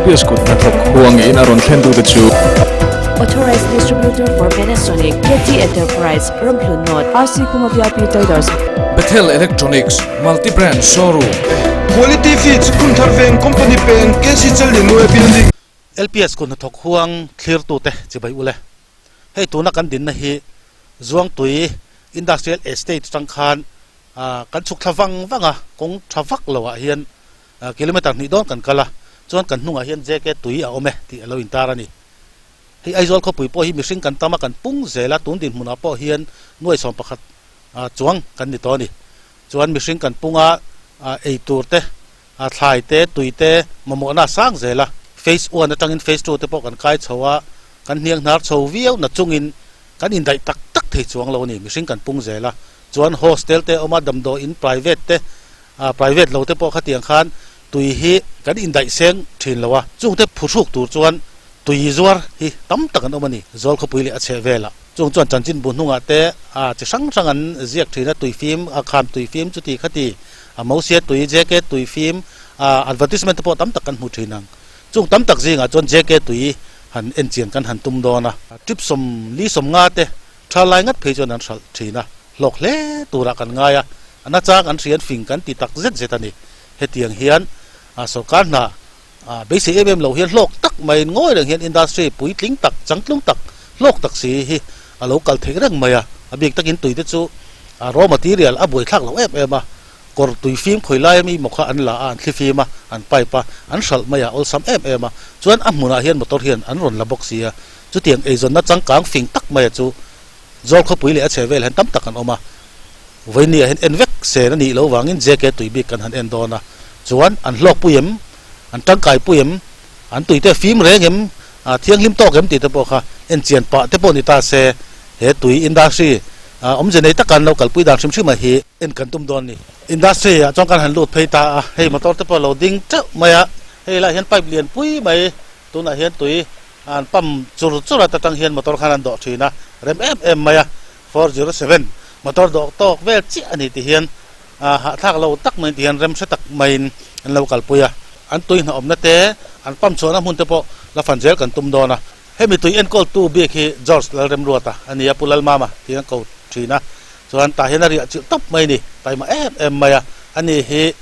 LPS kut hnathawk huangin a rawn thlen tute chu. Authorized Distributor for Panasonic, KT Enterprise, Ramhlun North, RC Khuma VIP Traders. Bethel Electronics, Multi Brand Showroom. Quality Feeds, Khunthar Veng, Company Peng, KC Challianue Building. LPS kut hnathawk huang thlirtute chibai ule. Hei tuna kan dinna hi Zuangtui Industrial Estate atang khan kan chhuk thla vang vang a, kawng tha vak lo ah hian kilometer hnih dawn kan kal a, chuan kan hnungah hian JK tui a awm e tih a lo intar a ni. Hei Aizawl khawpui pawh hi mihring kan tam a, kan pung zel a, tun dinhmunah pawh hian nuai 11 chuang kan ni tawh a ni. Chuan mihring kan pung a, eitur te, thlai te, tui te mamawhna a sang zel a, phase one atangin phase two te pawh kan kai chho a, kan hniang hnar chho viau na chungin kan indaih tak tak thei chuang lo a ni, mihring kan pung zel a. Chuan hostel te a awm a, damdawi in private te, private lo te pawh khatiang khan tui hi kan indaih seng thin lo a, chungte phuhruk tur chuan tui zuar hi tam tak an awm a ni, Zawl khawpui leh a chheh velah. Chung chuan chanchinbu hnungah te chi hrang hrang an ziak thin a, tui fim, kham tui fim chuti khati, Mosia tui, JK tui fim, advertisement te pawh tam tak kan hmu thin ang. Chung tam tak zingah chuan JK tui han enchian kan han tum dawn a. Trip 40 50 te tha lai ngat phei chuan an hralh thin a, hlawk hle turah kan ngai a, a nachang an hrian fing kan ti tak zet zet a ni. Hetiang hian sorkar hna beisei em em lo hian hlawk tak maiin ngawi reng hian industry puitling tak, changtlung tak, hlawk tak si hi a lo kal theih reng mai a. A bik takin tuite chu raw material a buaithlak lo em em a, kawr tui fim khawi lai ami maw kha an la a, an thli fim a, an pipe a, an hralh mai a, awlsam em em a. Chuan a hmunah hian motor hian an rawn la bawk si a, chutiang eizawnna changkang fing tak maia chu Zawl khawpui leh a chhe vel hian tam tak an awm a. Vawinia hian en vek sen a nih loh vangin JK tui bik kan han en dawn a. Chuan an hlawk pui em? An tangkai pui em? An tui te fim reng em? Thianghlim tawk em tih te pawh kha en chian pah te pawh ni ta se he tui industry awmze nei taka an lo kalpui dan hrim hrim a hi en kan tum dawn ni. Industry ah chuan kan han lut phei ta a, hei motor te pawh a lo ding teuh mai a, hei lah hian pipe lian pui mai tunah hian tui an pump chur chur a ta tang hian motor khan an dawh thin a, rem em em mai a, 407 motor dawh tawk vel chiah a ni ti hian hahthlak lo tak mai ti hian rem hre tak maiin an lo kalpui a, an tui hnawhawmna te an pump chhuahna hmun te pawh la fan zel kan tum dawn a. Hemi tui enkawltu bik hi George Lalremruata a ni a, Pu Lalmama tiin an ko thin a, chuan tah hian a riah chilh tawp mai a ni, taima em em mai a, ani hi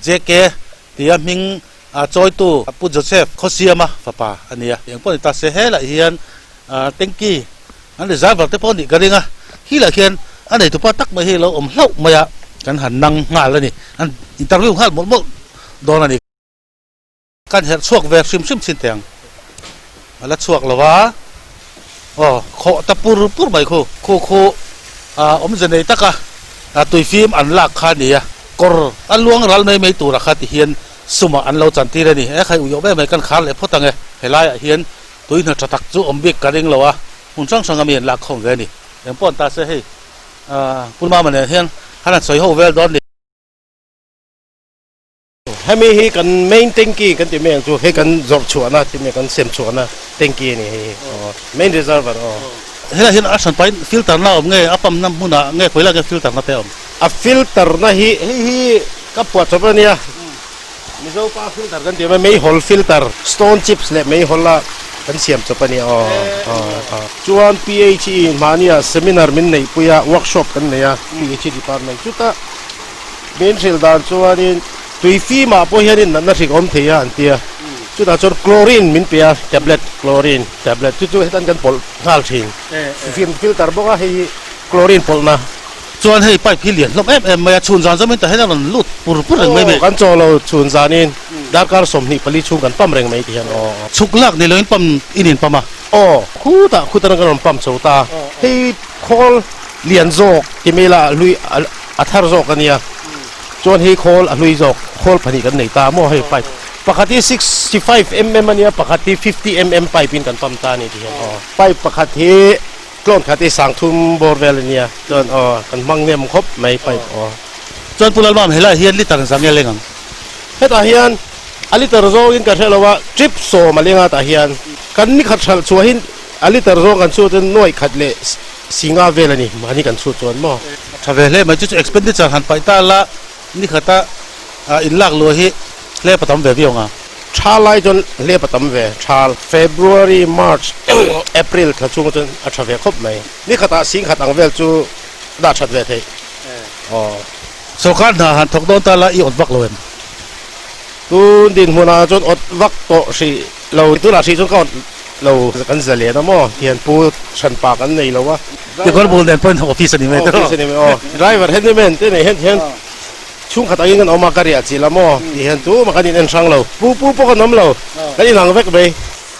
JK tia hming chawitu Pu Joseph Khawsiama fapa a ni a, eng pawh ni ta se helaiah hian tanky an reservoir te pawh a nih ka ring a, khi lah khian a neitupa tak mai hi a lo awm hlauh mai a, kan han nang nghal a ni, an interview nghal mawlh mawlh dawn a ni. Kan herh chhuak ve hrim hrim chin teh ang. A la chhuak lo a, aw khawh ta pur pur mai khu. Khu khu awmze nei taka tuifim an lak kha a ni a, kawr a luang ral mai mai tura kha ti hian sumah an lo chantir a ni. E khai uiawm em mai kan khar leh phawt ang e. Helaiah hian tui hna tha tak chu awm bik ka ring lo a, hmun hrang hranga mi an lak khawm ve a ni. Engpawh an ta se hei Pulmama nen hian han han sawi ho vel dawn ni. Hemi hi kan main tanky kan tih mai ang chu hei kan zawrh chhuahna tih mai kan sem chhuahna tanky a ni hei hi aw main reservoir aw. Helaiah hian a hran pahin filter na a awm nge a pump na hmunah nge khawi lai nge filter na te a awm? A filter na hi hei hi ka phuah chawp a nia Mizo pa filter kan tih mai meihawl filter stone chips leh meihawl a kan siam chawp a ni aw aw chuan PHE mahnia seminar min neihpui a workshop kan nei a PHE department chutah Min hrilh dan chuanin tui fimah pawh hianin natna hrik a awm thei a an ti a, chutah chuan chlorine min pe a, tablet chlorine tablet chu chu hetan kan pawlh nghal thin, fim filter bawk a hei hi chlorine pawlhna. Chuan hei pipe hi lian hlawm em em mai a, chhun zan zawmin tah hian a rawn lut pur pur reng mai mai. Aw kan chaw lo chhun zanin darkar 24 chhung kan pump reng mai ti hian aw. Chhuk lak ni loin pump in in pump a. Aw khutah khutah kan rawn pump chho ta, hei khawl lian zawk ti mai la hlui a thar zawk a nia chuan hei khawl a hlui zawk khawl pahnih kan nei ta maw hei pipe pakhat hi 65 mm a nia pakhat hi 50 mm pipe in kan pump ta a ni ti hian aw pipe pakhat hi tlawn khat hi sangthum bawr vel a nia chuan aw kan hmang nem khawp mai pipe aw. Chuan Pu Lalmam helaiah hian liter zang nge leng ang? Hetah hian a liter zawngin ka hre lo a trip 10 a leng a tah hian kan ni khat hralh chhuahin A liter zawng kan chhut chuan nuaih khat leh singa vel a ni, mahni kan chhut chuan maw? A tha ve hle mai, chu chu expenditure han paih ta la, ni khata in lak luah hi hlep a tam ve viau ang a. Thal lai chuan hlep a tam ve. Thal, February, March, April thla chhung chuan a tha ve khawp mai. Ni khatah sing khat ang vel chu dah that ve theih. Aw. Sorkar hna han thawk dawn ta la i awt vak lo em? Tun dinhmunah chuan awt vak tawh hrih lo. Tunah hrih chuan ka awt lo. Kan za len a maw? Thian pu hran pa kan nei lo a. Tikawr bul nen pawhin office a ni mai tawh. Office a ni mai aw. Driver handyman te nei hian hian chhungkhat angin kan awm a, ka riah chilh a maw? Tih hian tumah kan in en hrang lo. Pu pu pawh kan awm lo. Kan inang vek mai.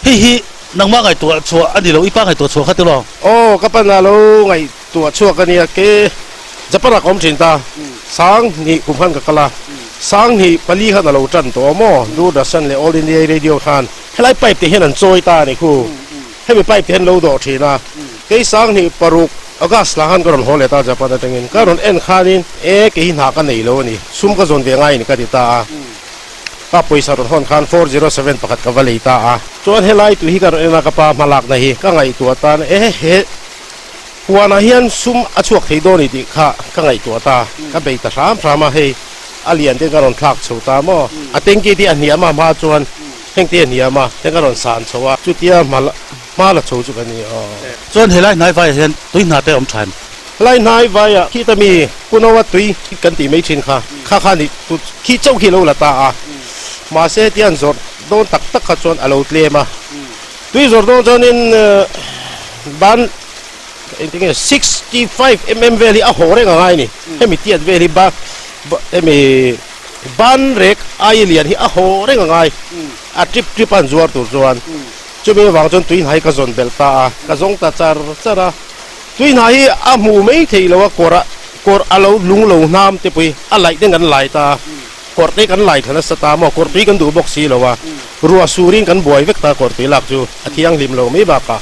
Hei hi nangmah ngaihtuah chhuah a ni lo, i pa ngaihtuah chhuah kha tiraw? Aw, ka pan a lo ngaihtuah chhuak a nia, ke Japan ah ka awm thin ta, sang hnih kum khan ka kal a, sang hnih pali khan a lo tan tawh a maw, Doordarshan leh All India Radio khan helai pipe te hian an chawi ta a ni khu, hemi pipe te hian lo dawh thin a, kei sang hnih paruk August lah khan ka rawn haw leh ta Japan atangin, ka rawn en khanin e kei hi hna ka nei lo a ni, sum ka zawn ve ngai a ni ka ti ta a. Ka pawisa rawn hawn khan 407 pakhat ka va lei ta a. Chuan helai tui hi ka rawn en a, ka pa hmalakna hi ka ngaihtuah tan e he huanah hian sum a chhuak thei dawn i tih kha ka ngaihtuah ta. Ka bei ta hram hram a, hei a lian te ka rawn thlak chho ta maw? A tanky te a hniam a hma chuan heng te a hniam a, heng a rawn san chho a, chutia hma hma la chho chu ka ni aw. Chuan helai hnai vaiah hian tui hna te a awm tha em? Helai hnai vaiah khita mi Punoa tui kan tih mai thin kha, kha kha ni tu khi chauh khi a lo la ta a, mahse hetiang zawrh dawn tak tak kha chuan a lo tlem a, tui zawrh dawn chuanin ban engtin nge 65 mm vel hi a haw reng a ngai a ni, hemi tiat vel hi ba hemi ban rek ai lian hi a haw reng a ngai, a trip trip a an zuar tur chuan chumi avang chuan tui hnai ka zawn belh ta a, ka zawng ta char char a. Tui hna hi a hmuh mai theih lo a, kawr a kawr a lo lung lo hnam te pawh hi a laih ten kan lai ta a, kawr te kan lai thla nasa ta maw, kawr tui kan duh bawk si lo a, ruah surin kan buai vek ta kawr tui lak chu a thianghlim lo mai bakah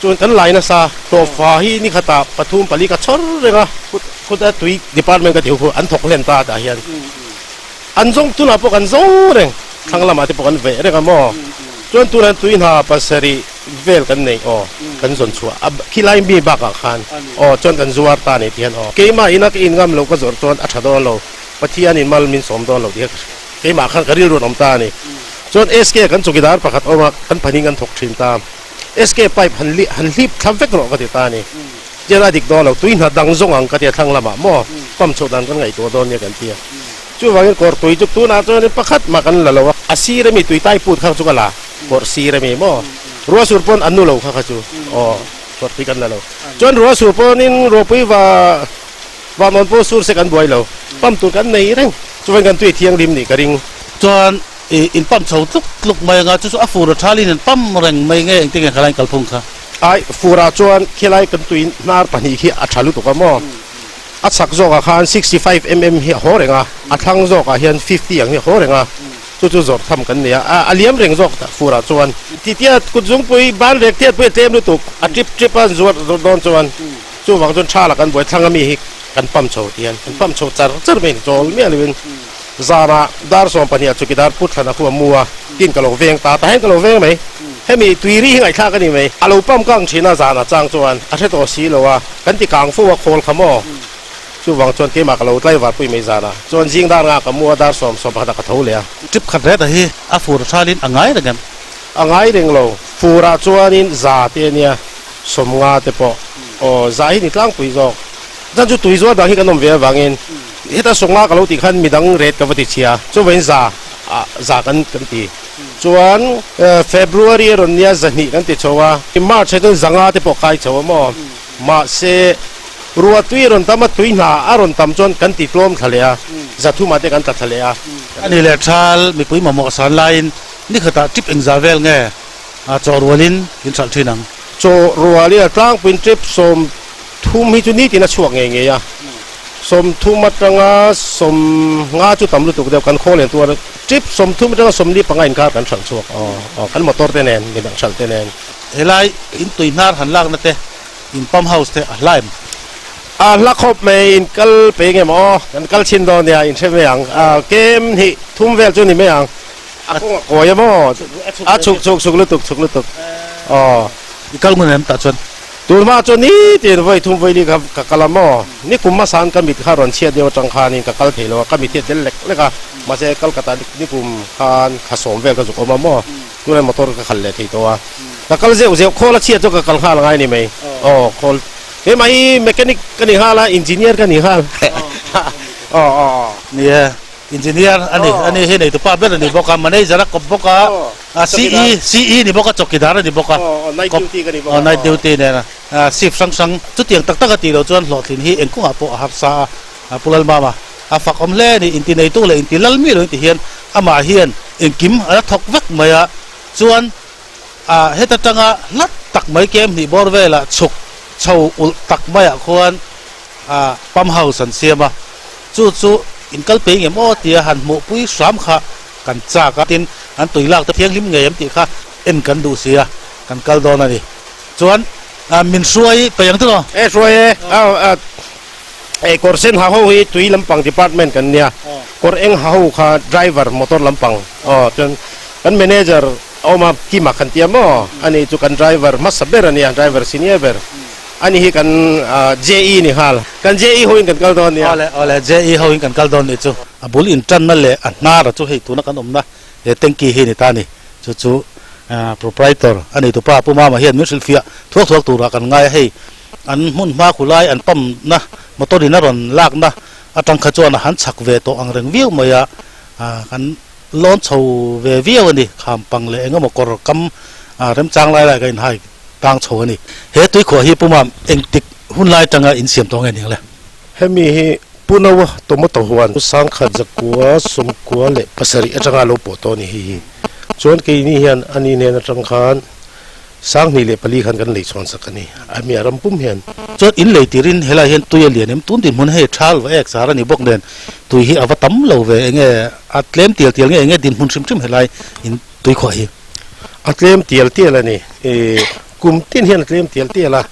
chuan kan lai nasa tawpfa hi ni khatah pathum pali ka chhawr reng a, kut a tui department ka tih hu an thawk hlen ta tah hian an zawng tunah pawh kan zawng reng thlang lamah te pawh kan veh reng a maw chuan tunah tui hna pasarih vel kan nei aw kan zawn chhuah a khilai mi bakah khan aw chuan kan zuar ta ni ti hian aw keimah ina ka in ngam lo ka zawrh chuan a tha dawn lo Pathian in mal min sawm dawn lo tih kha keimah khan ka rilru an awm ta a ni chuan SK kan chawkidar pakhat awm a kan phanin kan thawk thin ta SK pipe han li han hlip thla vek rawh ka ti ta a ni tian a dik dawn lo tui hna dang zawng ang ka ti a thlang lamah maw pump chhoh dan kan ngaihtuah dawn nia kan ti a chuvangin kawr tui chu tunah chuanin pakhat mah kan la lo a a sir ami tui tai put kha chu ka la. Kawrh sir a mi maw? Ruah sur pawn an nu lo kha kha chu aw kawrh tui kan la lo. Chuan ruah sur pawnin ruahpui va vahnawn pawh sur se kan buai lo. Pump tur kan nei reng. Chuan kan tui thianghlim nih ka ring. Chuan i in pump chho tluk tluk mai anga chu chu a fur a thalin in pump reng mai nge engtin nge khalai in kalphung kha? Ai furah chuan khilai kan tui hnar pahnih khi a tha lutuk a maw? A chhak zawkah khan 65 mm hi a haw reng a, a thlang zawkah hian 50 ang hi a haw reng a. Chu chu zawrh tham kan nei a, a liam reng zawk ta furah chuan. Titia kutzungpui ban rek tiat pui a tlem lutuk, a trip trip a zuar dawn chuan chuvang chuan tha la kan buai thlang ami hi kan pump chho ti hian kan pump chho char char mai a ni chawl miah loin zanah dar 12 ah chukidar put thlan a khu a mu a tin ka lo veng ta ta hian ka lo veng mai hemi tuiri hi ngaihthlak a ni mai a lo pump kang thin a zanah chang chuan a hre tawh si lo a kan ti kang fo a khawl kha maw. Chuvang chuan keimah ka lo tlaivar pui mai zan a, chuan zing dar nga ka mu a, dar sawm sawm pakhatah ka tho leh a. Trip khat ret a hi a fur thalin a ngai reng em? A ngai reng lo, furah chuanin za te a nia, sawm nga te pawh aw za hi ni tlangpui zawk. Chuan chu tui zuar dang hi kan awm ve avangin heta sawm nga ka lo tih khan midang ret ka va ti chhia, chuvangin za ah za kan kan ti. Chuan February a rawn nia zahnih kan ti chho a, March ah chuan za nga te pawh kai chho a maw? Mahse, ruah tui a rawn tam a, tui hna a rawn tam chuan kan ti tlawm thla leh a, zathumah te kan tla thla leh a. A ni leh thal, mipui mamawh san laiin ni khatah trip engzah vel nge chaw rualin in hralh thin ang? Chaw rualin a tlangpuiin trip 30 hi chu nitin a chhuak ngei ngei a, 30 atanga 50 chu tam lutuk deuh kan khaw len tuar trip 30 atanga 45 inkar kan hralh chhuak aw, kan motor te nen, midang hralh te nen. Helai in tui hnar han lakna te, in pump house te a hla em? A hla khawp mai, in kal pe nge maw aw? Kan kal chhin dawn nia, in hre mai ang. Kem hnih thum vel chu ni mai ang. A kawng a kawi a maw? A chhuk chhuk chhuk lutuk chhuk lutuk aw. I kal ngun em tah chuan? Tun hma chuan nitin vawi thum vawi li kha ka kal a maw? Ni kum hmasa an ka mit kha rawn chhiat deuh atang khanin ka kal thei lo a, ka mit hi a del lek lek a, mahse Kolkata ni kum khan thla sawm vel ka zuk awm a maw? Tunah motor ka khalh leh thei tawh a, ka kal zeuh zeuh, khawl a chhiat chu ka kal nghal ngai ni mai. Aw khawl keimah hi mechanic ka ni nghal a, engineer ka ni nghal. Aw aw aw. Ni e, engineer a ni, a ni hi neitu pa ber a ni bawk a, manager a kawp bawk a, a CE CE ni bawk a, chawkidar a ni bawk a, Aw night duty ka ni bawk a, aw night duty nen a, shift hrang hrang chutiang tak tak a tih loh chuan hlawhtlin hi eng kawngah pawh a harsa a. A Pu Lalmama a fak awm hle a ni, inti neitu leh inti lal mi lo inti hian amah hian engkim a la thawk vek mai a, chuan a heta tanga hlat tak mai kem hnih bawr velah chhuk chho ulh tak maiah khuan a pump house an siam a, chu chu inkal pei ngem aw tia han hmuhpui hram kha kan chak a, tin an tui lak te thianghlim ngei em tih kha en kan duh si a, kan kal dawn a ni. Chuan min hruai peih ang tiraw? E hruai e, a Ei kawr sen ha ho hi tui lampang department kan nia, kawr eng ha ho kha driver motor lampang aw chuan kan manager a awm a Kima khan tia maw ani chu kan driver hmasa ber a nia driver senior ber ani hi kan JE ni nghal kan JE ho in kan kal dawn nia. Awle awle JE ho in kan kal dawn nih chu a bul in tanna leh a hnar a chu hei tuna kan awmna he tanky hi ni ta ni chu chu proprietor a nei tupa Pu Mama hian min hrilhfiah thuak thuak turah kan ngai a hei An hmun hma khu lai an pump na motor in a rawn lak na atang kha chuan a han chak ve tawh ang reng viau mai a, kan lawn chho ve viau a ni, kham pang leh eng emaw kawr kam remchang lai lai ka inhai tang chho a ni. He tuikhuah hi puma engtik hun lai atanga insiam tawh nge ning le? Hemi hi Punawa tomato huan sangkhat zakua sawmkua leh pasarih atanga lo pawh tawh a ni hi hi. Chuan keini hian ani hnen atang khan Sanghnih leh pali khan kan lei chhuan sak a ni. A mi a ram pum hian. Chuan in lei tirin helai hian tui a lian em? Tun dinhmun hei thal va ek zar a ni bawk nen tui hi a va tam lo ve enge a tlem tial tial nge enge dinhmun hrim hrim helai in tui khuah hi? A tlem tial tial a ni. I kum tin hian a tlem tial tial a.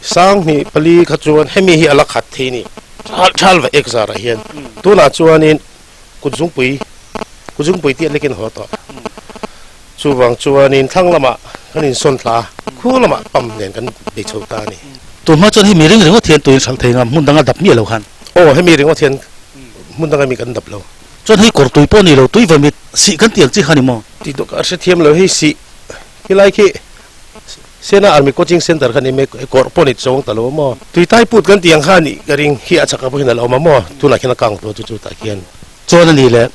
Sanghnih pali kha chuan hemi hi a la khat thei ni. Thal va ek zarah hian tunah chuanin Kutzungpui, Kutzungpui tih a lekin haw tawh. Chuvang chuanin thlang lamah kan insawn thla a, khu lamah pump nen kan bei chho ta a ni. Tun hma chuan hemi ring ringawt hian tuin hralh thei ngam hmun danga dap miah lo khan. Aw, hemi ringawt hian hmun danga mi kan dap lo. Chuan hei kawr tui pawh ni lo, tui vamit sih kan tih ang chi kha ni maw? Tih dawk a hrethiam lo, hei sih helai khi Sena Army Coaching Centre kha ni mek e kawrh pawh ni chawng ta lo a maw? Tuitai put kan tih ang kha nih ka ring hi a chhakah pawh hian a lo awm a maw? Tunah khian a kang tawh chu chu tah khian. Chuan a ni le,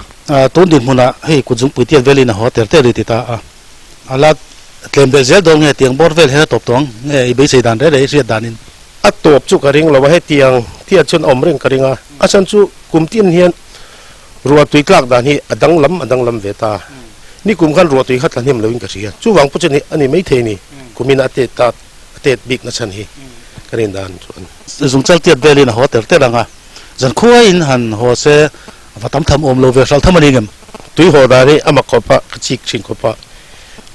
tun dinhmunah hei kutzungpui tiat velin a haw ter ter i ti ta a, a la tlem belh zel dawn nge tiang bawr vel hian a tawp tawh ang nge i beisei dan reh reh i hriat danin? A tawp chu ka ring lo a, hetiang tiat chuan a awm reng ka ring a, a chhan chu kum tin hian Ruah tui tlak dan hi a danglam a danglam ve ta. Nikum khan ruah tui kha tla hnem loin ka hria. Chuvang pawh chuan hi a ni maithei ni. Kumin a tet ta a tet bik na chhan hi ka rin dan chuan. Zungchal tiat velin a haw ter ter ang a, zan khuaiin han haw se va tam tham awm lo ve hral tham a ni ngem. Tui haw dan hi a mak khawp a, ka chik thin khawp a.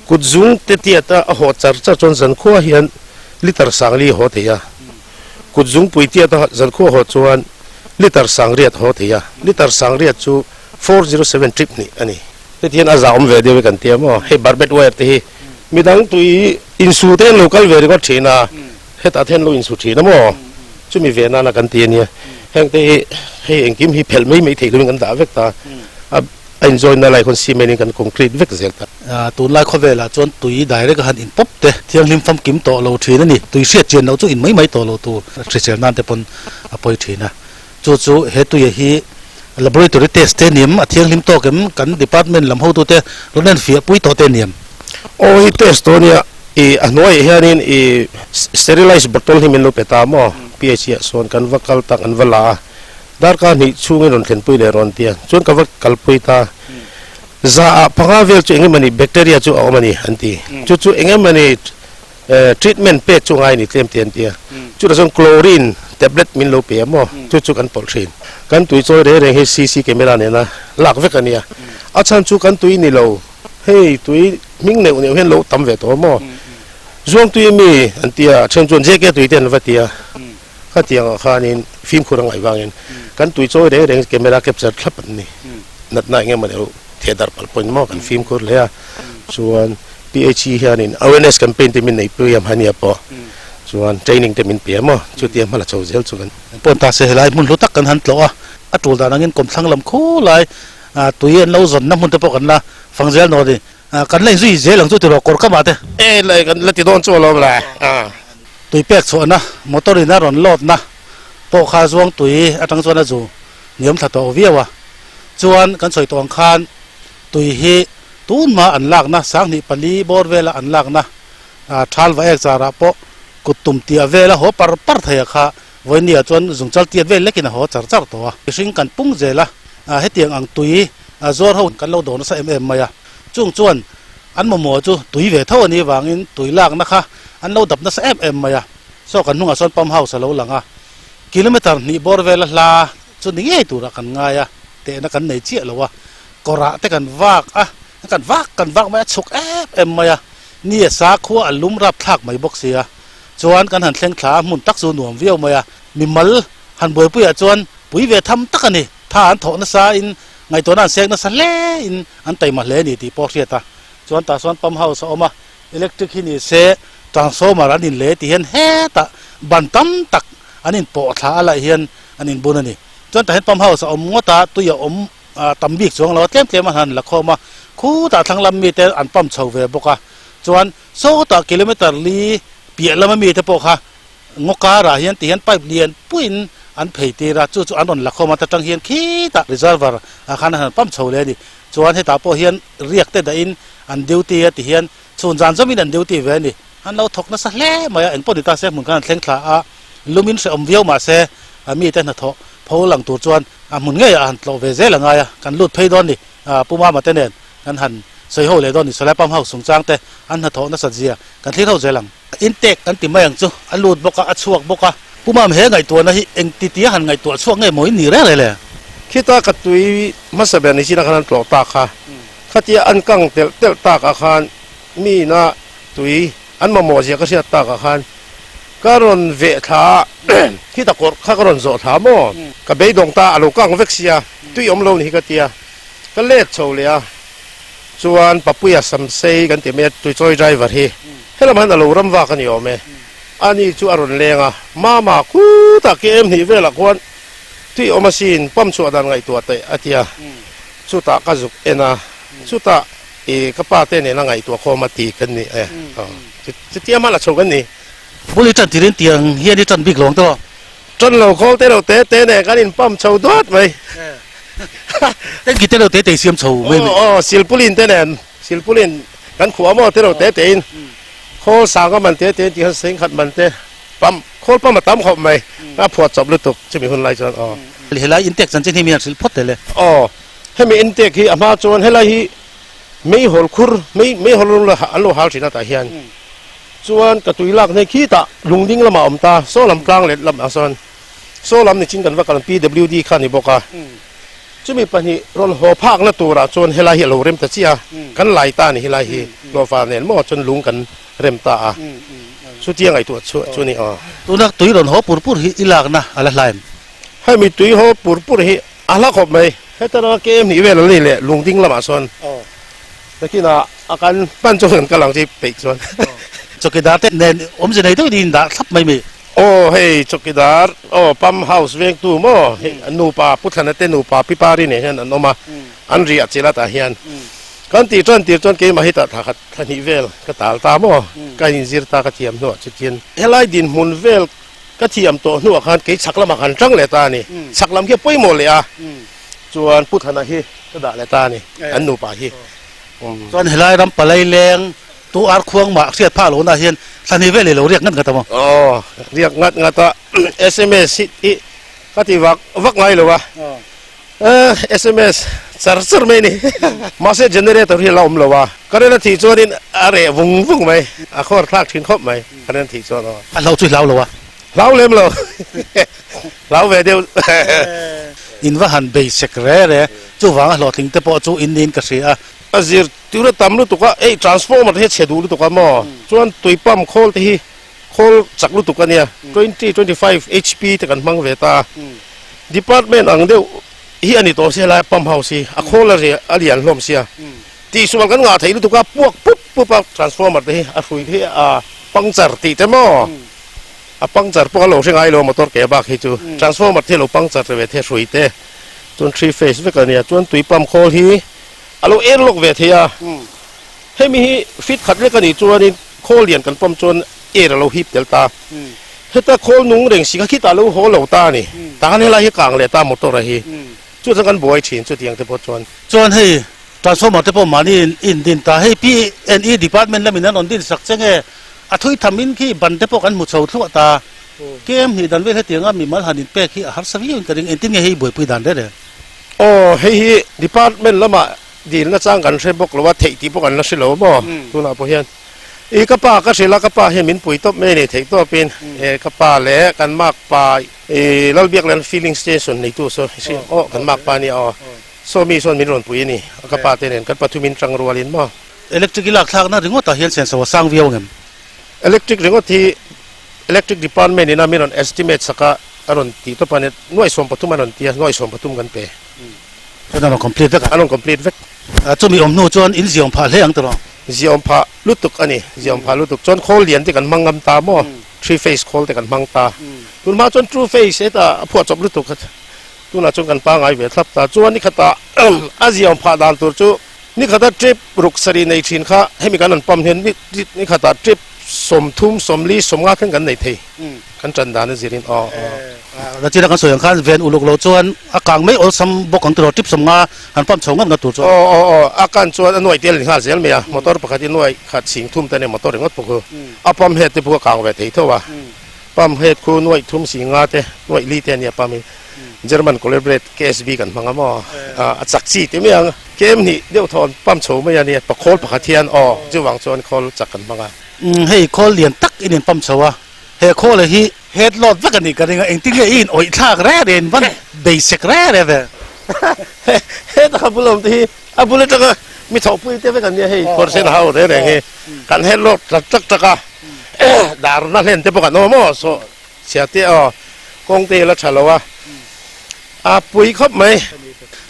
Kut zung te tiat a a haw char char chuan zan khua hian liter sangli a haw thei a. Kut zungpui tiat a zan khua haw chuan Liter sangriat haw thei a, liter sangriat chu 407 trip hnih a ni. Heti hian a za awm ve deuh hi kan ti a maw, hei barbed wire te hi midang tui insu te hian lo kal ve ringawt thin a, hetah te hian lo insu thin a maw, chumi ve nana kan ti a nia. Heng te hi hei engkim hi phelh mai mai theih lovin kan dah vek ta a, a injoin na lai khawn cement in kan concrete vek zel ta. Tunlai khawvelah chuan tui direct a han in pawp te thianghlim famkim tawh lo thin a ni. Tui hriat chian loh chu in mai mai tawh lo tur hrisel nan te pawn a pawi thin a. Chu chu he tuia hi laboratory test te niam a thianghlim tawk em kan department lam hotute rawn en fiah pui tawh te niam. Aw hi test tawh ania i a hnuaiah hianin i sterilized bottle hi min lo pe ta maw PHC ah sawn kan va kal tak an va la a darkar hnih chhungin rawn thlenpui leh rawn ti a chuan ka va kalpui ta. Za ah panga vel chu engemawni bacteria chu a awm a ni an ti. Chu chu engemawni treatment pek chu ngai a ni tlem te an ti a. Chutah chuan chlorine tablet min lo pe a maw chu chu kan pawlh thin. Kan tui chawi reng reng hi CC camera nena lak vek a nia. A chhan chu kan tui ni lo hei tui hming neuh neuh hian lo tam ve tawh a maw. Zuang tui ami an ti a, a then chuan JK tui te an va ti a. Khatiangah khanin fimkhur a ngaih vangin kan tui chawi reng reng camera capture thlap an ni. Natna eng emaw deuh theh darh palh pawhin maw kan fimkhur hle a. Chuan PHE hianin awareness campaign te min neih pui a hmania pawh. Chuan training te min pe a maw? Chutia hma la chho zel chu kan. Pawn ta se helai hmun hlu tak kan han tlawh a, a tul dan angin kawmthlang lam khulai tui an lo zawnna hmun te pawh kan la fang zel nawh a ni. Kan la inzui zel ang chu tiraw kawr kamah te. E lai kan la ti dawn chu alawm le. Tui pek chhuahna motor in a rawn load na pawh kha zuang tui atang chuan a zu hniam thla tawh viau a. Chuan kan sawi tawh ang khan tui hi tun hma an lakna sanghnih pali bawr vela an lakna thal va ek charah pawh kut tum tiah vela haw par par thei a kha vawinia chuan zungchal tiat vel lekin a haw char char tawh a. Mihring kan pung zel a, hetiang ang tui zuar ho kan lo dawr nasa em em mai a. Chung chuan an mamawh chu tui ve tho a nih vangin tui lakna kha an lo dap nasa em em mai a. Saw kan hnungah sawn pump house a lo lang a, kilometer hnih bawr vela hla chu ni ngei turah kan ngai a, tehna kan nei chiah lo a, kawrah te kan vak a, kan vak kan vak mai a, chhuk em em mai a, ni a sa khua a lum rap thlak mai bawk sia. Chuan kan han thleng thla a, hmun tak chu nuam viau mai a, mimal han buaipuiah chuan pui ve tham tak a ni, tha an thawh nasa in Ngaihtuahna an sek nasa hle in an taima hle a ni tih pawh hriat a. Chuan tah chuan pump house a awm a, electric hi ni se transformer an in leh tih hian hetah ban tam tak an in pawh thla a laih hian an in bun a ni. Chuan tah hian pump house a awm ngawt a, tui a awm tam bik chuang lo a, tlem tlem a han la khawm a, khutah thlang lam mite an pump chho ve bawk a. Chuan sawtah kilometer li piah lama mite pawh kha Ngaw karah hian ti hian pipe lian puiin an phei tir a, chu chu an rawn la khawm a, ta tang hian khitah reservoir ah khan an han pump chho leh a ni. Chuan hetah pawh hian riak te dahin an duty a ti hian chhun zan zawmin an duty ve a ni. An lo thawk nasa hle mai a, engpawh ni ta se hmun khan an thleng thla a, lumin hrehawm viau mah se mite hnathawh pho lang tur chuan a hmun ngeiah a han tlawh ve zel a ngai a, kan lut phei dawn ni. Pu Mama te nen kan han sawi ho leh dawn ni, Salai Pump House chungchang te an hnathawh nasat zia kan thlir ho zel ang. Intake kan ti mai ang chu, a lut bawk a, a chhuak bawk a. Pu Mam, he ngaihtuahna hi engti tia han ngaihtuah chhuak nge maw in ni reng reng le? Khita ka tui hmasa ber ni chin ah khan an tlawh tak kha, khatia an kang telh telh tak ah khan mi ina tui an mamawh zia ka hriat tak ah khan ka rawn veh thla a, khita kawrh kha ka rawn zawh thla maw? Ka beidawng ta a lo kang vek sia, tui awm lo ni hi ka tia, ka let chho leh a. Chuan Papuia Samsei kan ti mai a, Tuichawi driver hi helam han a lo ram vak a ni awm e. Ani chu a rawn leng a, Mama khutah KM hnih velah khuan tui awm asin, pump chhuah dan ngaihtuah teh a ti a. Chutah ka zuk en a, chutah i ka pa te nena ngaihtuah khawm a ti kan ni e. Chutia hma la chho kan ni. Bul i tan tirin tiang hian i tan bik lo ang tawh. Tan lo khawl te lo te te nen kan in pump chho duat mai. Tanki te lo te te siam chho mai mai. Aw silpulin te nen silpulin kan khuah maw te lo te te in khawl sanga man te te in tih khan sengkhat man te pump khawl pump a tam khawp mai a phuah chawp lutuk chumi hun lai chuan aw. Helai intake chanchin hi mi han hrilh phawt teh le. Aw hemi intake hi a hma chuan helai hi meihawl khur mei meihawl an lo hal thin a tah hian chuan ka tui lak hnei khitah lungding lamah a awm ta saw lam tlang let lamah sawn Saw lam nichin kan va kal PWD kha a ni bawk a, chumi pahnih rawn haw phakna turah chuan helai hi a lo rem ta chiah a, kan lai ta a ni helai hi hlawhfa nen maw chuan lung kan rem ta a, chutia ngaihtuah chhuah chu a ni aw. Tuna tui rawn haw pur pur hi i lakna a la hla em? Hemi tui haw pur pur hi a hla khawp mai, heta ranga KM hnih vel a ni leh lung ding lamah sawn nakinah a kan hman chuan kan kal ang chi peih chuan. Chawkidar te nen awmze nei deuhin i indah thlap mai mi? Aw hei chawkidar aw pump house vengtu maw hei an nupa Pu Thlana te nupa Pi Pari nen hian an awm a an riah chilh a tah hian kan tih tan tir chuan keimah hi tah thla khat thla hnih vel ka tal ta maw ka inzir ta ka thiam hnuah chutin helai dinhmun vel ka thiam tawh hnuah khan kei chhak lamah kan tang leh ta a ni chhak lam khi a pawimawh leh a chuan Pu Thlana hi ka dah leh ta a ni an nupa hi. Chuan helai ram palai leng Tu ar khuang mah hriat phah lohna hian thla hnih vel i lo riak ngat ngat a maw? Aw, riak ngat ngat a, sms hi i ka ti vak vak ngai lo a, sms char char mai ni. Mahse generator hi a la awm lo a, current a thih chuanin a reh vung vung mai, a khawr thlak thin khawp mai current a thih chuan aw. A hlau chu i hlau lo a? Hlau lem lo, hlau ve deuh. In va han bei sek re re, chuvanga hlawhtling te pawh chu in niin ka hria a. A zir Tuna tam lutuk a, hei transformer te hi a chhe duh lutuk a maw? Chuan tui pump khawl te hi khawl chak lutuk a nia, 20, 25 HP te kan hmang ve ta a. Department ang deuh hi a ni tawh sia helai pump house hi, a khawl a ri a lian hlawm sia. Tihsual kan ngah theih lutuk a, puak pup pup a transformer te hi a hrui te hi a puncture tih te maw? A puncture pawh a lo hre ngai lo a motor ke bak hi chu transformer te a lo puncture ve thei a hrui te chuan three phase vek a nia chuan tui pump khawl hi a lo air lawk ve thei a hemi hi fit khat lek a nih chuanin khawl lian kan pump chuan air a lo hip tel ta heta khawl nung reng si kha khitah a lo haw lo ta a ni tah khan helai hi kang leh ta motor a hi chu chuan kan buai thin chutiang te pawh chuan. Chuan hei Transformer te pawh mahni in in din ta. Hei PNE department lamin an rawn din sak che nge a thui tham in khi ban te pawh kan hmu chho thluah ta. KM hnih dan vel hetianga mimal han in pek hi a harsa viau in ka ring. Engtin nge hei buaipui dan reh reh? Aw hei hi department lamah dilna chang kan hre bawk lo a, theih tih pawh kan la hre lo maw tunah pawh hian. I ka pa ka hrilh a, ka pa hian min pui tawp mai a ni theih tawpin e ka pa leh kan makpa i Lalbiaklian filling station neitu saw aw kan makpa ania aw. Saw mi sawn min rawn pui a ni, ka pa te nen kan pathum in tang rualin maw? Electric i lak thlakna ringawt ah hian senso a sang viau ngem? Electric ringawt hi Electric Department ina min rawn estimate sak a, a rawn tih tawp a ni, nuaih 13 a rawn ti a, nuaih 13 kan pe. Chuan a rawn complete vek a? A rawn complete vek. Chumi awm hnu chuan in ziawm phah hle ang tiraw? Ziawm phah lutuk a ni, ziawm phah lutuk. Chuan khawl lian te kan hmang ngam ta maw? Three phase khawl te kan hmang ta. Tunhma chuan two phase hetah a phuahchawp lutuk a. Tunah chuan kan pangai ve thlap ta. Chuan ni khatah a ziaawm phah dan tur chu ni khata trip ruk sarih nei thin kha hemi kan rawn pump hian ni khatah trip 30, 40, 50 thleng kan nei thei. Kan tan dan a zirin aw aw. Rachina kan sawi ang khan ven uluk loh chuan a kang mai awlsam bawk ang tiraw trip 50 han pump chho ngat ngat tur chuan. Aw aw aw a kan chuan a nuai tel nghal zel mai a motor pakhat i nuai khat chhing thum te nen motor ringawt pawh khu a pump head te pawh a kang ve thei tho a. Pump head khu nuaih thum si nga te, nuaih li te a nia pump hi. German collaborate KSB kan hmang a maw? A chak chi te mai ang. KM hnih deuh thawn pump chho mai a nia, pakhawl pakhat hian aw, chuvang chuan khawl chak kan hmang a. Hei khawl lian tak in in pump chho a, he khawl hi head load vek a nih ka ring a, engtin nge i in awih thlak reh reh in van beisek reh reh ve. Heta bul awm te hi a bul atanga mi thawhpui te vek an nia hei kawr sen hau reng reng hi kan head load tak tak tak a. Darna hlen te pawh kan awm aw saw chhia te aw kawng te hi la tha lo a a pui khawp mai.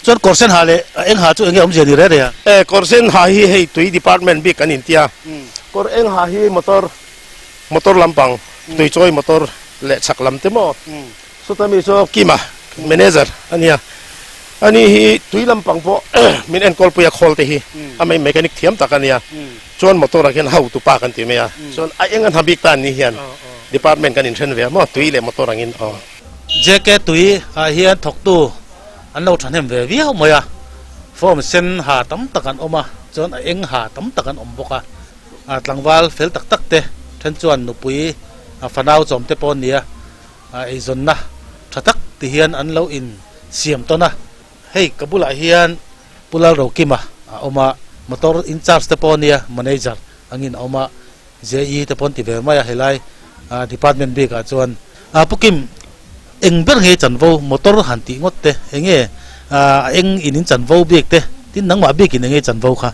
Chuan kawr sen ha leh a eng ha chu enge awmzia ni reh reh a? E kawr sen ha hi hei tui department bik kan intia kawr eng ha hi motor motor lampang tui chawi motor leh chhak lam te maw Sawta mi chu Kima manager a nia. Ani hi tui lampang pawh min enkawl pui a khawl te hi a mai mechanic thiam tak a nia. Chuan motor ah khian hotu pa kan ti mai a. Chuan a eng a hna bik ta an ni hian department kan inthen ve a maw tui leh motor angin aw. JK tui ah hian thawktu an lo thahnem ve viau mai a. Form sen ha tam tak an awm a, chuan a eng ha tam tak an awm bawk a. Tlangval fel tak tak te then chuan nupui fanau chawm te pawh an ni a. Eizawnna tha tak ti hian an lo in siam tawn a, hei ka bulah hian Pu Lalrokima a awm a, motor in charge te pawh ania manager angin a awm a, JE te pawh an ti ve mai a helai department bik ah chuan. Pu Kim, eng ber nge chanvo motor han tih ngawt te, enge a eng in in chanvo bik te, tin nangmah bik in enge chanvo kha?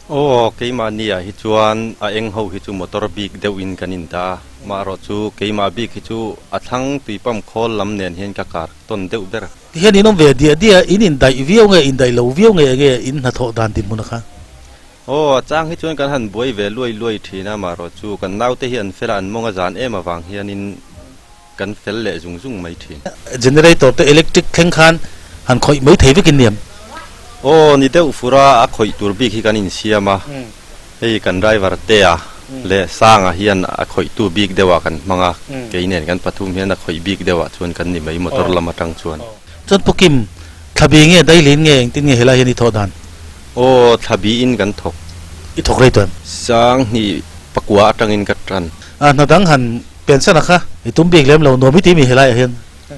Aw, keimahni ah hi chuan a eng ho hi chu motor bik deuh in kan in dah a, maherawh chu keimah bik hi chu a thlang tui pump khawl lam nen hian ka kar tawn deuh ber. Tihian in awm ve diah diah, in indaih viau nge indaih lo viau nge enge in hnathawh dan dinhmun a kha? Aw, a chang hi chuan kan han buai ve luai luai thin a, maherawh chu kan naute hi an fel a, an mawng a zan em avang hianin kan fel leh zung zung mai thin. Generator te electric thleng khan han khawih mai thei vekin niam. Aw ni deuh fur a, a khawih tur bik hi kan insiam a, hei kan driver te a leh Sanga hian a khawih tu bik deuh ah kan hmang a, kei nen kan pathum hian a khawih bik deuh ah chuan kan ni mai motor lam atang chuan. Chuan Pu Kim, thlabi nge dailin nge engtin nge helai hian i thawh dan? Aw thlabi in kan thawk. I thawk rei tuan? 2009 atangin ka tan. A hna dang han Pension a kha i tum bik lem lo nuam i ti mi helai ah hian.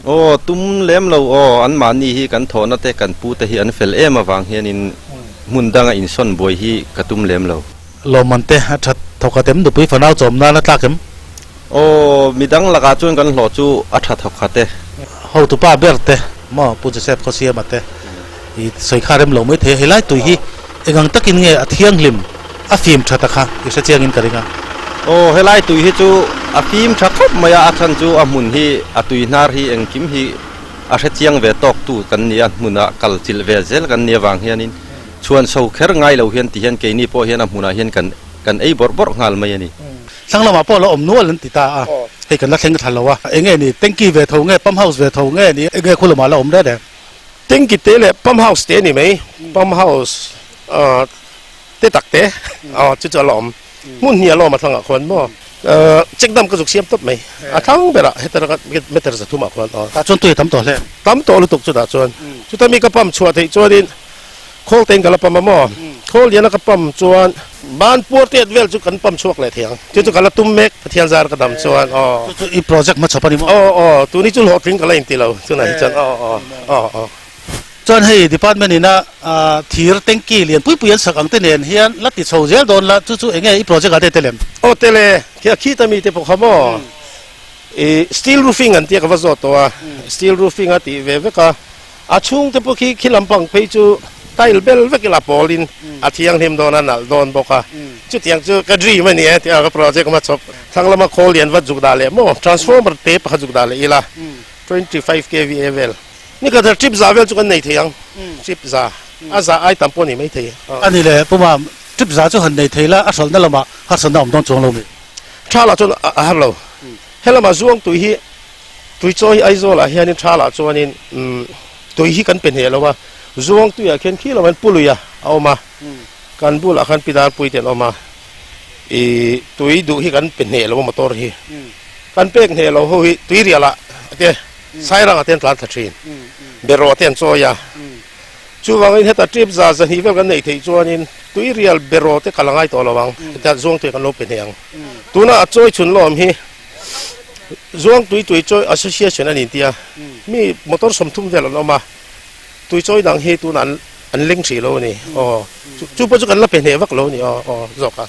Aw tum lem lo aw, an mahni hi kan thawhna te kan pu te hi an fel em avang hianin hmun danga insawn buai hi ka tum lem lo. Lawmman te a that thawk khat em nupui fanau chawm nan a tlak em? Aw midang lakah chuan kan hlawh chu a tha thawk khat e. Hotu pa ber te maw Pu Joseph Khawsiama te i sawi kha rem lo mai thei a, helai tui hi Engang takin nge a thianghlim a fim tha ta kha i hre chiangin ka ring a. Aw, helai tui hi chu a fim tha khawp mai a, a chhan chu a hmun hi a tui hnar hi engkim hi a hre chiang ve tawk tu kan ni a, hmunah kal chilh ve zel kan nih avang hianin chhuan so kher ngai lo hian ti hian keini pawh hian a hmunah hian kan kan ei bawrh bawrh nghal mai a ni. Thlang lamah pawh a lo awm nual an ti ta a. Hei kan la thleng thla lo a, enge ni tanky ve tho nge pump house ve tho nge ni enge khu lamah la awm reng reng. Tanky te leh pump house te a ni mai, pump house te tak te chu chu a la awm. Hmun hnih a la awm a thlangah khuan maw check dam ka zuk siam tawp mai, a thlang berah heta raka meter zathumah khuan aw. Tah chuan tui a tam tawh hle. Tam tawh lutuk chutah chuan chuta mi ka pump chhuah theih chuanin Khawl tein ka la pam a maw? Khawl liana ka pam chuan ban puar tiat vel chu kan pam chhuak leh thei ang. Chu chu ka la tum mek, Pathian zar ka dam chuan aw. Chu chu i project hmachhawp a ni maw? Aw aw, tuni chu hlawhtling ka la inti lo chunah hi chuan aw aw aw aw. Chuan hei department ina thir tanky lian pui pui an sak ang te nen hian la ti chho zel dawn la, chu chu enge i project ah te tel em? Aw tel e, khi a khita mi te pawh kha maw? I steel roofing an tia ka va zawt tawh a, steel roofing a tih ve vek a. A chhungte pawh khi khi lampang phei chu tile bel vek ila pawlin a thianghlim dawn a nalh dawn bawk a. Chutiang chu ka dream a ni e tih a ka project hma chawp thlang lama khawl lian vat zuk dah leh maw transformer te pakhat zuk dah leh ila 25 kva vel ni khat trip za vel chu kan nei thei ang trip za a za ai tam pawh a ni mai thei. A ni le Puma trip za chu han nei thei la a hralhna lamah harsatna a awm dawn chuang lo mi? Tha lah chuan a har lo helama zuang tui hi Tui chaw hi Aizawl ah hianin thal ah chuanin tui hi kan pe hneh lo a, Zuang tui ah khian khi lo hian Pului a a awm a, kan bulah khan Pi Darpui te an awm a, ih tui duh hi kan pe hneh lo a motor hi, kan pek hneh lo ho hi tui rial ah te Sairang ah te an tlan thla thin, Beraw te an chawi a, chuvangin heta trip za zahnih vel kan neih theih chuanin tui rial Beraw te kal a ngai tawh lo ang, heta Zuang tui kan lo pe hneh ang, tunah a chawi chhun lawm hi. Zuang tui tui chawi association a ni tia mi motor 30 vel an awm a, tui chawi dang hi tunah an an leng hrih lo a ni aw chu pawh chu kan la pe hneh vak lo a ni aw aw zawk a.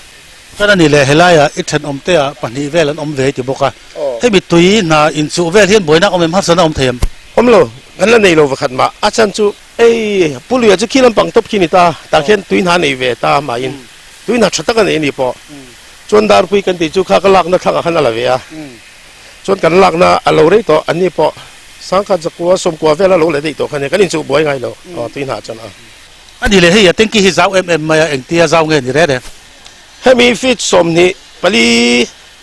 Chuan a ni le helaiah i thenawmte ah pahnih vel an awm ve ti bawk a, hemi tui hna inchuh vel hian buaina awm em harsatna awm thei em? Awm lo, kan la nei lo vakhat mah, a chhan chu ei Puluia chu khi lampang tawp khi ni ta, tah khian tui hna nei ve ta mahin tui hna tha tak a nei a ni pawh. Chuan Darpui kan tih chu kha ka lakna thlangah khan a la ve a, chuan kan lakna a lo rei tawh, anni pawh sangkhat zakua sawmkua vel a lo leh daih tawh kha nia, kan inchuh buai ngai lo aw tui hnah chuan a. A ni leh hei a tanky hi zau em em mai a, engtia zau nge ni reng reng? Hemi feet 24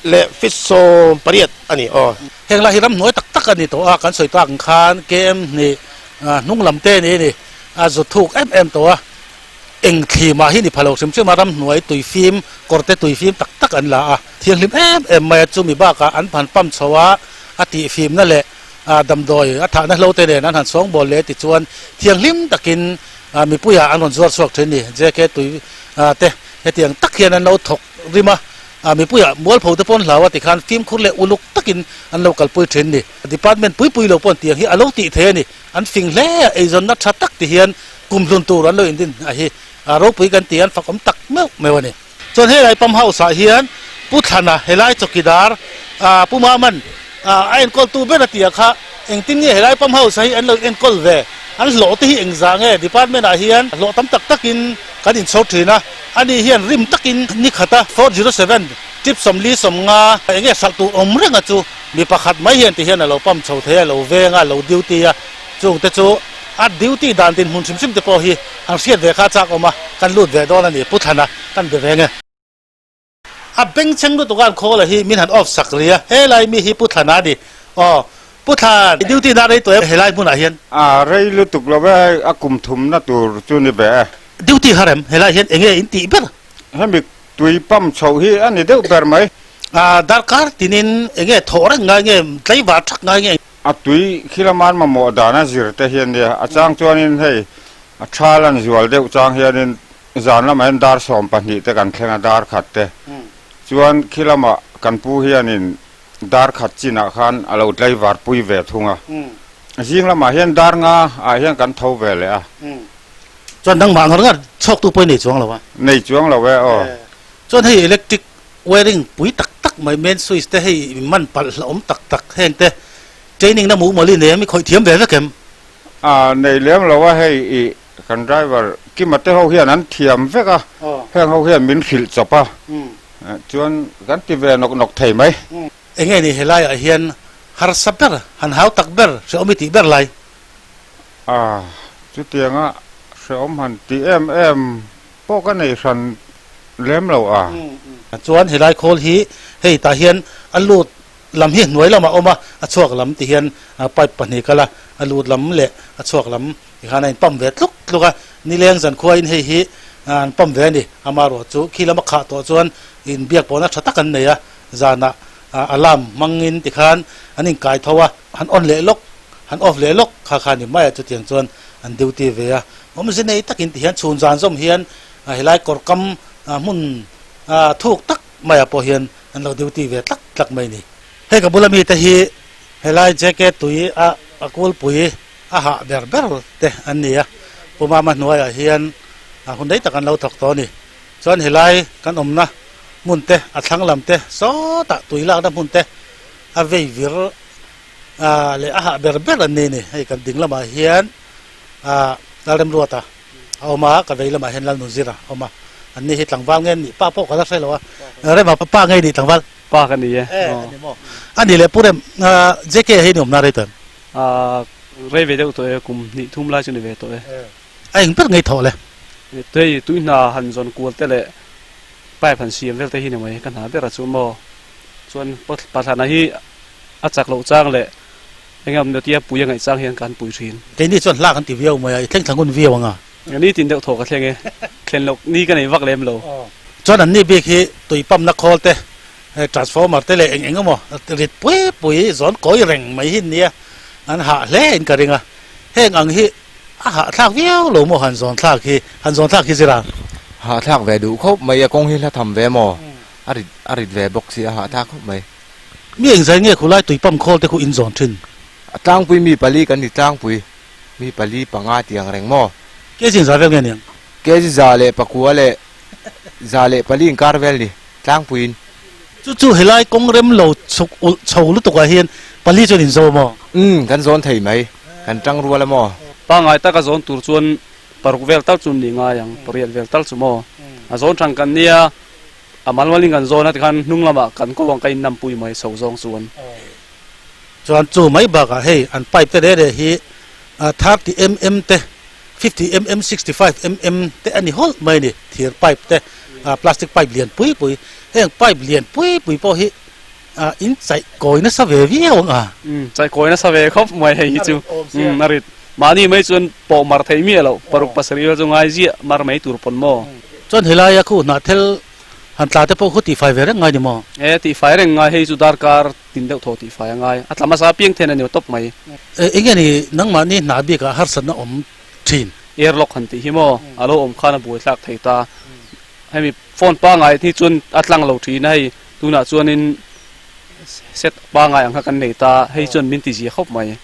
leh feet 18 a ni aw. Heng lai hi ramhnuai tak tak a ni tawh a, kan sawi tak ang khan KM hnih hnung lam te ni a ni, a zu thuk em em tawh a. Eng thlimah hi ni pha lo hrim hrim a, ramhnuai tuifim, kawrte tuifim tak tak an la a, thianghlim em em mai a, chumi bakah an han pump chho a, a tihfimna leh damdawi a thahna hlo te nen an han sawngbawl leh tichuan thianghlim takin mipuiah an rawn zuar chhuak thin ni. JK tui te hetiang tak hian an lo thawk rim a, mipuiah mualpho te pawh an hlau a tikhan fimkhur leh uluk takin an lo kalpui thin ni. Department pui pui lo pawh an tiang hi a lo tih thei a ni. An fing hle a, eizawnna tha tak ti hian kum hlun tur an lo indin a hi ropui kan ti an fak awm tak meuh meuh a ni. Chuan helai pump house ah hian Pu Thlana helai chawkidar Pu Maman a enkawl tu ber a ti a kha engtin nge helai pump house ah hi an lo enkawl ve an hlawh te hi engzah nge department ah hian hlawh tam tak tak in kan inchhawr thin a ani hian rim takin ni khata 407 trip 45 enge hralh tur awm reng a chu mi pakhat mai hian ti hian a lo pump chho thei a lo veng a lo duty a chung te chu A duty dan din hmun hrim hrim te pawh hi han hriat ve kha a chak awm a, kan lut ve dawn a ni, Pu Thlana kan be ve nge. A bengchheng lutuk a an khawl a hi min han off sak ri a, helai mi hi Pu Thlana a ni. Aw, Pu Thlan, i duty na rei tawh em helai hmunah hian? A rei lutuk lo e, a kum thumna tur chu ni ve e. Duty har em? Helai hian enge in tih ber? Hemi tui pump chhoh hi a ni deuh ber mai. A darkar tinin enge thawh reng ngai nge, tlaivar thak ngai nge? A tui khi lama an mamawh dan a zir te hian nia, a chang chuanin hei a tha lan zual deuh chang hianin zan lamah hian dar 12 te kan thleng a, dar khat te. Chuan khi lamah kan pu hianin dar khat chinah khan a lo tlaivar pui ve thung a. Zing lamah hian dar nga ah hian kan tho ve leh a. Chuan nangmah ngar ngar chhawktu pawh i nei chuang lo a? Nei chuang lo e aw. Chuan hei electric Wiring pui tak tak mai main switch te hei man palh hlauhawm tak tak heng te training na mumal i nei em i khawih thiam ve vek em? A nei lem lo a hei i kan driver Kima te ho hian an thiam vek a heng ho hian min hrilh chawp a chuan kan ti ve nawk nawk thei mai. Enge ni helai ah hian harsa ber han hau tak ber hrehawm i tih ber lai? A chutianga hrehawm han tih em em Pawh ka nei hran lem lo a. Chuan helai khawl hi hei tah hian a lut lam hi hnuai lamah a awm a, a chhuak lam ti hian pipe pahnih kal a, a lut lam leh a chhuak lam tikhan a in pump ve tluk tluk a, nileng zankhua in hei hi an pump ve a ni. Amaherawh chu khi lama khah tawh chuan inbiak pawhna tha tak an nei a, zanah alarm hmangin tikhan an inkai tho a, han on leh lawk, han off leh lawk kha kha a ni mai a, chutiang chuan an duty ve a. Awmze nei takin tihian chhun zan zawm hian helai kawr kam hmun thuk tak maiah pawh hian an lo duty ve tlak tlak mai a ni. Hei ka bula mite hi helai JK tui a a kulpui a hah ber ber te an ni a, Pu Mama hnuaiah hian hun rei tak an lo thawk tawh a ni. Chuan helai kan awmna hmun te, a thlang lam te, sawtah tui lakna hmun te a vei vir leh a hah ber ber an ni a ni. Hei kan ding lamah hian Lalremruata a awm a, ka vei lamah hian Lalnunzira a awm a, an ni hi tlangval nge an nih pa pawh ka la hre lo a, Rema pa nge nih tlangval? Pa ka ni e. E, a ni maw? A ni leh Pu Rem, JK hi ni awmna rei tawh em? Rei ve deuh tawh e, kum hnih thum lai chu ni ve tawh e. A eng ber ngei thawh le? Hei tui hna han zawn kual te leh pipe han siam vel te hi ni mai ka hna ber a chu maw? Chuan Pathlana hi a chak loh chang leh Eng am tia pui a ngaih chang hian kan pui thin. Keini chuan hla kan ti viau mai a, i thleng thla ngun viau ang a. Ni tin deuh thaw ka thleng e, thlen loh ni ka nei vak lem lo. Chuan an ni bik hi tui pump na khawl te, transformer te leh eng eng emaw rit pui pui zawn kawi reng mai hi an nia, an hah hle in ka ring a. Heng ang hi a hahthlak viau lo maw han zawn thlak hi, han zawn thlak hi zira. Hahthlak ve duh khawp mai a, kawng hi hla tham ve maw, a rit a rit ve bawk si a hahthlak khawp mai. Mi engzai nge khulai tui pump khawl te khu in zawn thin? A tlangpui mi pali kan ni tlangpui, mi pali panga tih ang reng maw? Kg za vel nge niang? Kg za leh pakua leh za leh pali inkar vel ni tlangpuiin. Chu chu helai kawng rem lo chhuk ulh chho lutuk ah hian pali chuan in zo maw? Umm kan zawn thei mai, kan tang rual a maw? Pangngai taka zawn tur chuan paruk vel tal chu ni ngai ang, pariat vel tal chu maw? A zawn thang kan nia. A mal malin kan zawn a tikhan hnung lamah kan ko ang ka in nampui mai chho zawng chuan. Chuan chu mai bakah hei an pipe te reh reh hi 30 mm te, 50 mm, 65 mm te a ni hawlh mai a ni, thir pipe te, plastic pipe lian pui pui. Heng pipe lian pui pui pawh hi in chaih kawi nasa ve viau ang a. Umm chaih kawi nasa ve khawp mai hei hi chu. Umm a rit. Mahni mai chuan pawh mar thei miah loh, paruk pasarih vel chu ngai ziah mar mai tur pawn maw? Chuan helaia khu hnah thel han tla te pawh khu tihfai ve reng ngai ni maw? E, tihfai reng ngai, hei chu darkar tin deuh thaw tihfai a ngai. A tla hmasa apiang then a ni tawp mai. E, enge ni nangmahni hnah bikah harsatna awm thin? Airlock han tih hi maw? A lo awm khan a buaithlak thei ta. Hemi phone pangngai hi chuan a tlang lo thin a hei tunah chuanin set pangngai ang kha kan nei ta, hei chuan min ti zia khawp mai.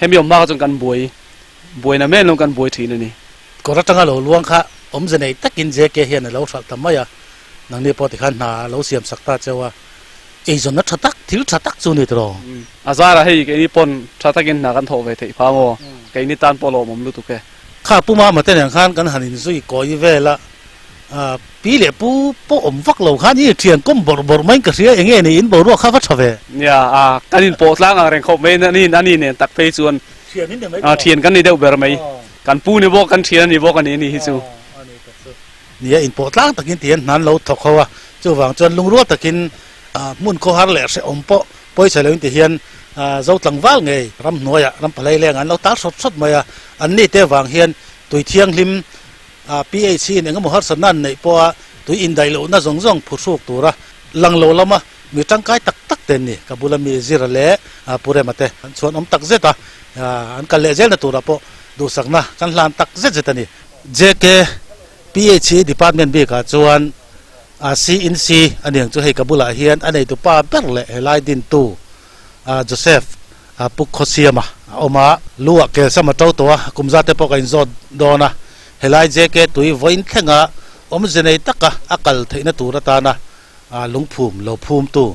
Hemi awm hma kha chuan kan buai, buaina men lo kan buai thin a ni. Kawr atanga lo luang kha awmze nei takin JK hian a lo hralh ta mai a, nangni pawh tikhan hna a lo siam sak ta cheu a, eizawnna tha tak, thil tha tak chu ni tiraw? A zarah hei keini pawn tha takin hna kan thawh ve theih pha maw? Keini tan pawh lawmawm lutuk e. Kha Pu Mama te nen khan kan han inzui kawi vel a, pi leh pu pawh awm vak lo khan i thian kawm bawrh bawrh maiin ka hria, enge ni in boruak kha va tha ve? Nia, kan inpawh tlang ang reng khawp mai, ani nen tak phei chuan thian kan ni deuh ber mai. Kan pu ni bawk, kan thian a ni bawk a ni ni hi chu. Nia, inpawh tlang takin tihian hna an lo thawk ho a, chuvang chuan lungrual takin hmun khawhar leh hrehawm pawh pawisa loin tihian zo tlangval ngei ramhnuaiah ram palai lengah an lo tal hrawt hrawt mai a, an ni te vang hian tui thianghlim PH in engemaw harsatna an neih pawha tui indaih lohna zawng zawng phuhruk tura lang lo lama mi tangkai tak tak te an ni. Ka bula mi Zira leh Pu Rema te an chhuan awm tak zet a, an kal leh zelna turah pawh duhsakna kan hlan tak zet zet a ni. JK, PHE department bikah chuan CNC a niang chu hei ka bulah hian a neitu pa ber leh helai dintu Joseph Pu Khawsiama a awm a, lu ah kelsam a to tawh a, kum zat te pawh ka inzawt dawn a, helai JK tui vawiin thlenga awmze nei taka a kal theihna tur atana lungphum lo phumtu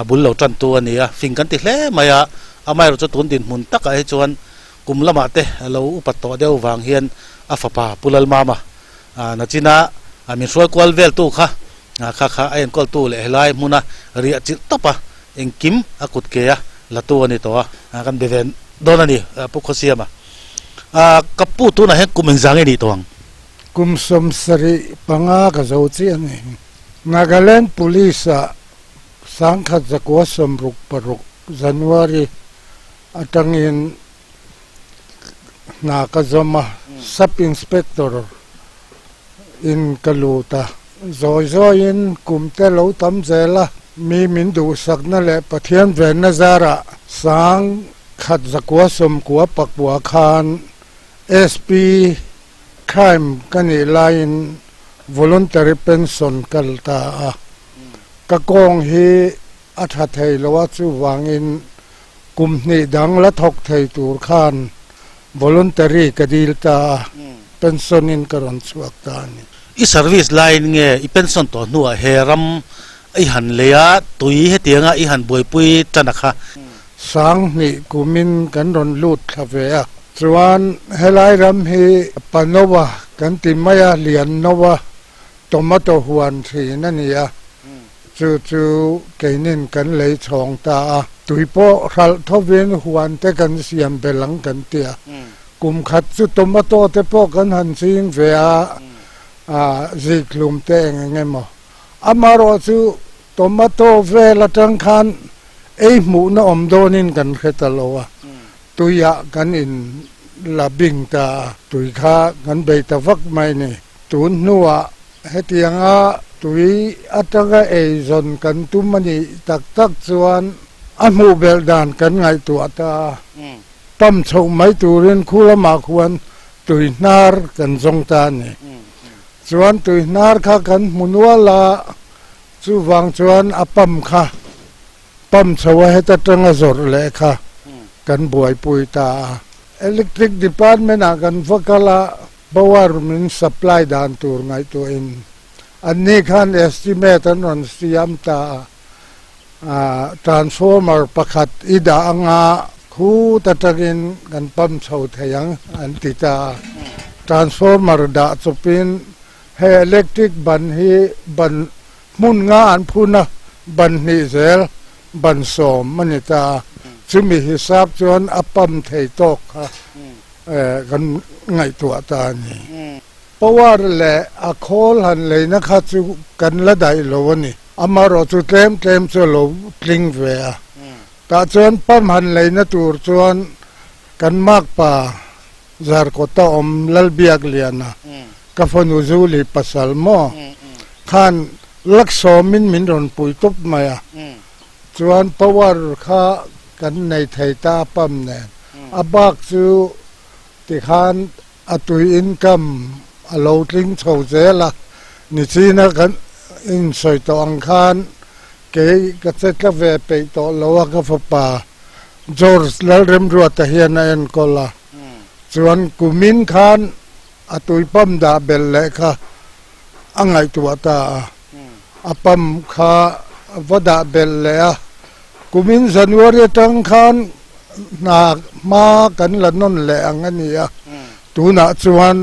bul lo tantu a ni a, fing kan ti hle mai a, amaherawh chu tun dinhmun takah hi chuan kum lamah te lo upat tawh deuh vang hian a fapa Pu Lalmama nachina min hruai kual veltu kha kha kha a enkawltu leh helai hmuna riah chilh tawp a, Engkim a kut ke a la tu a ni tawh a, kan be ve dawn a ni Pu Khawsiama. Ka pu tunah hian kum engzah nge nih tawh ang? Kum 75 ka zo chiah a ni. Nagaland Police ah 1966 January atangin hna ka zawm a, Sub Inspector in ka lut a. Zawi zawiin kum te lo tam zel a, mi min duhsakna leh Pathian venna zarah 1999 khan SP Crime ka nih laiin voluntary pension ka la ta a, ka kawng hi a tha thei lo a, chuvangin kum hnih dang la thawk thei tur khan voluntary ka dil ta a, pension in ka rawn chhuak ta a ni. I service laiin nge i pension tawh hnuah he ram i han lei a, tui hetianga i han buaipui tan a kha? 2000 kumin kan rawn lut thla ve a, chuan helai ram hi Panoa kan ti mai a, Liannoa tomato huan thin a ni a, chu chu keinin kan lei chhawng ta a, tui pawh hralh thovin huan te kan siam belh ang kan ti a, kum khat chu tomato te pawh kan han ching ve a, zikhlum te eng eng emaw. Amaherawhchu Tomato vel atang khan ei hmuhna awm dawnin kan hre ta lo a, tuiah kan in la bing ta a, tui kha kan bei ta vak mai ni. Tun hnuah hetianga tui atanga eizawn kan tum a nih tak tak chuan a hmuh belh dan kan ngaihtuah ta a, pump chhoh mai turin khu lamah khuan tui hnar kan zawng ta a ni. Chuan tui hnar kha kan hmu nual a, chuvang chuan a pump kha pump chho a heta tanga zawrh leh kha kan buaipui ta a. Electric department ah kan va kal a, power min supply dan tur ngaihtuahin anni khan estimate an rawn siam ta a, transformer pakhat i dah anga khut atangin kan pump chho thei ang an ti ta a. Transformer dah chawpin hei electric ban hi ban hmun nga an phun a, ban hnih zel ban sawm a ni ta a. Chumi hisap chuan a pump thei tawk kha kan ngaihtuah ta a ni. Power leh a khawl han leina kha chu kan la daih lo a ni. Amaherawh chu tlem tlem chu a lo tling ve a. Tah chuan pump han leina tur chuan kan makpa Zarkawta awm Lalbiakliana, ka fanu Zuli pasal maw, khan laksawmin min rawn pui tawp mai a. Chuan power kha kan nei thei ta a pump nen. A bak chu tikhan A tui income a lo tling chho zel a, nichina kan insawi tawh ang khan kei ka che tla ve peih tawh lo a, ka fapa George Lalremruata hian a enkawl a, chuan kumin khan a tui pump dah belh leh kha a ngaihtuah ta a, a pump kha va dah belh leh a, kumin January atang khan Hna hma kan la nawn leh ang a ni a, tunah chuan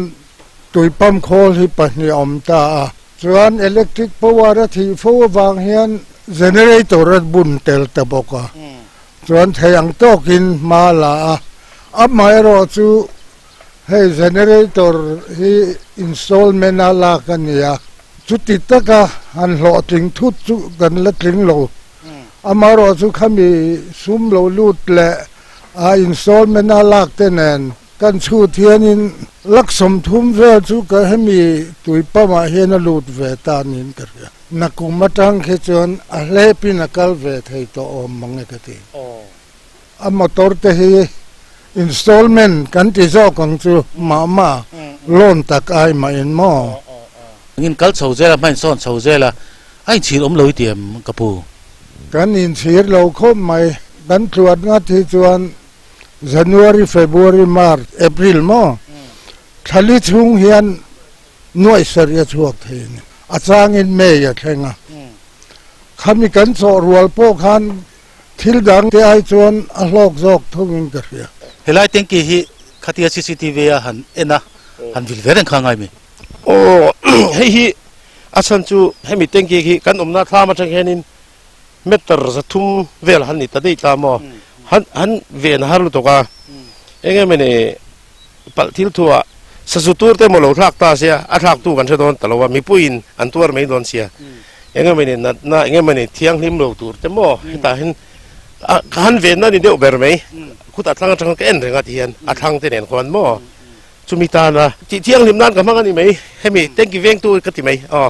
tui pump khawl hi pahnih a awm ta a, chuan electric power a thih fo avang hian generator a bun tel ta bawk a, chuan thei ang tawkin hma la a, amaherawh chu hei generator hi installment a lak a ni a, chuti taka han hlawhtling thut chu kan la tling lo. Amaherawh chu khami sum lo lut leh a installment a lak te nen kan chhut hianin lakh 30 vel chu ka hemi tui pump ah hian a lut ve ta niin ka hria. Nakum atang khi chuan a hlepin a kal ve thei tawh awm mang e ka ti. A motor te hi installment kan ti zawk ang chu mah mah loan tak ai mah in maw? Engin kal chho zel a, hma insawn chho zel a, A inchhir awm lo i ti em ka pu? Kan inchhir lo khawp mai. Kan tluat ngat hi chuan January, February, March, April maw thlali chhung hian nuaih sarih a chhuak thei a ni. A changin May a thleng a. Khami kan chawh rual pawh khan thil dang te ai chuan a hlawk zawk thungin ka hria. Helai tanky hi khatia cctv a han en a, han vil ve reng kha ngai mi? Aw hei hi a chhan chu hemi tanky khi kan awmna thlam atang hianin meter 300 vel han ni ta daih ta maw han han ven har lutuk a eng emaw ni palh thil thuah sazu tur te emaw lo thlak ta sia a thlak tu kan hre dawn ta lo a mipuiin an tuar mai dawn sia. Engemawni natna engemawni thianghlim lo tur te maw hetah hian ka han venna ni deuh ber mai khutah thlang atang ka en reng a ti hian a thlang te nen khuan maw chumi tana tih thianghlim nan ka hmang a ni mai hemi tanki vengtu ka ti mai aw.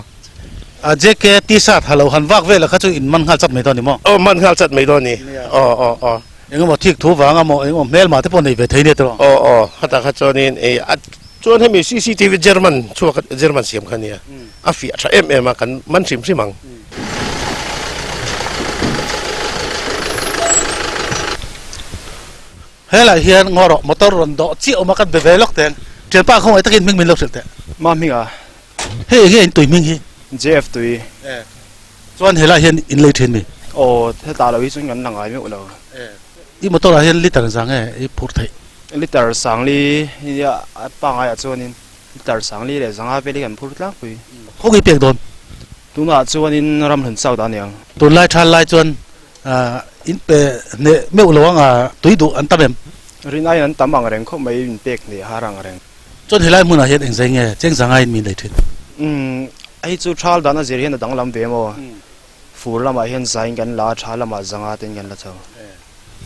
A JK t-shirt ha lo han vak vel a kha chu in man nghal chat mai dawn ni maw? Aw man nghal chat mai dawn ni aw aw aw. Engemaw thik thu vang a maw engemaw hmelma te pawh nei ve thei nia tiraw? Aw aw khatah kha chuanin ei a chuan hemi cctv German chhuak German siam kha nia a fiah tha em em a kan man hrim hrim ang. Helai hian ngaw rawh motor rawn dawh chiah awm a kan be ve lawk teng thianpa khawngaih takin hming min lo hrilh teh. Ma hming a. Hei enge in tui hming hi? JF tui. Chuan helai hian in lei thin mi? Aw, hetah lo hi chuan kan la ngai meuh lo. I motor ah hian liter zang nge i phur theih? Liter sangli nia a pangai ah chuanin liter sangli leh zanga vel hi kan phur tlangpui. Khawnge i pek dawn? Tunah chuanin ramhlun chauh dah aniang. Tunlai than lai chuan in pe hneh meuh lo anga tui duh an tam em? Rin aiin an tam ang reng khawp mai in pek hneh har ang reng. Chuan helai hmunah hian engzai nge cheng zangaiin min lei thin? Umm, hei chu thal dan a zir hian a danglam ve maw? Fur lamah hian zaiin kan la a, tha lamah zanga ten kan la chho.